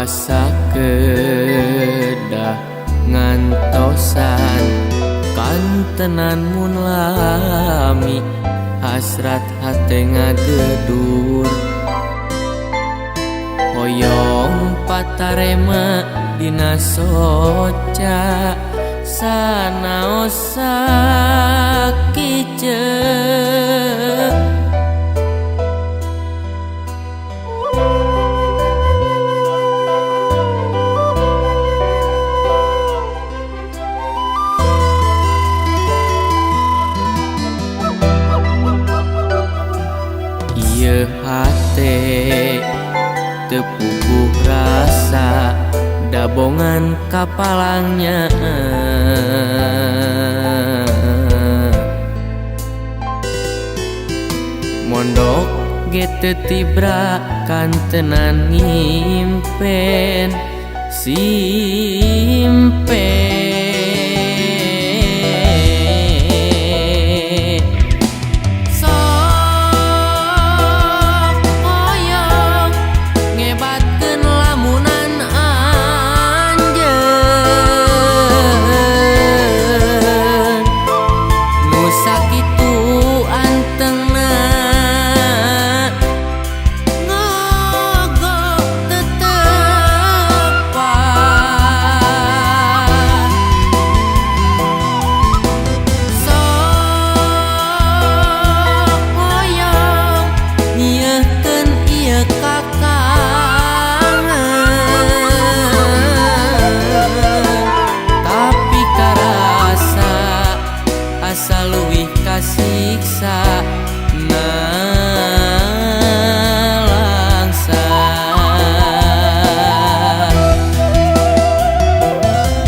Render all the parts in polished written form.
Asa kedah ngantosan kantenan mun lami hasrat hate ngagedur hoyong patarema dina soca sanaos sakiceuk. Ieu hate teu puguh rasa dabongan kapalangnya mondok ge teu tibra kantenan ngimpen simpen. Kasiksa nalangsa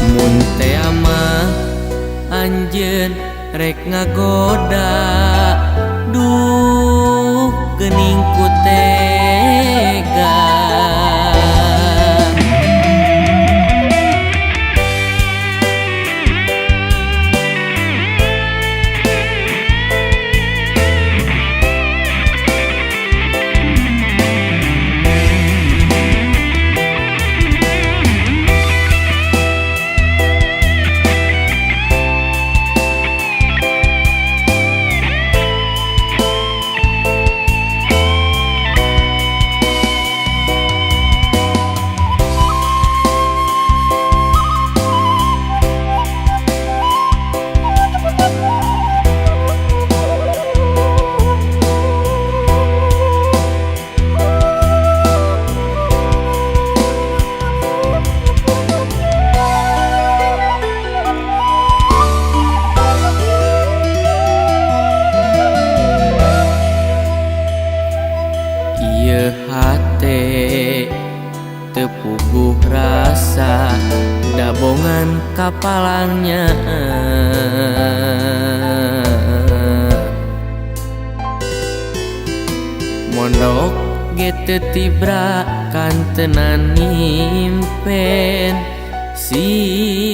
mun tea mah anjeun rek ngagoda duh geuning ku tega. Ieu hate teu puguh rasa dabongan kapalangnya mondok ge teu tibra kantenan ngimpen simpen.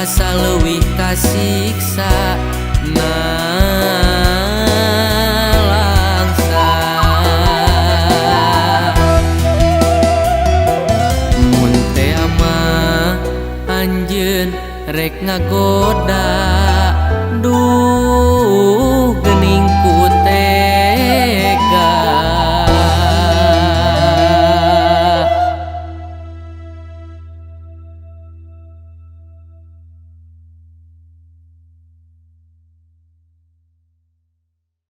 Asa leuwih kasiksa nalangsa mun tea mah anjeun rek ngagoda.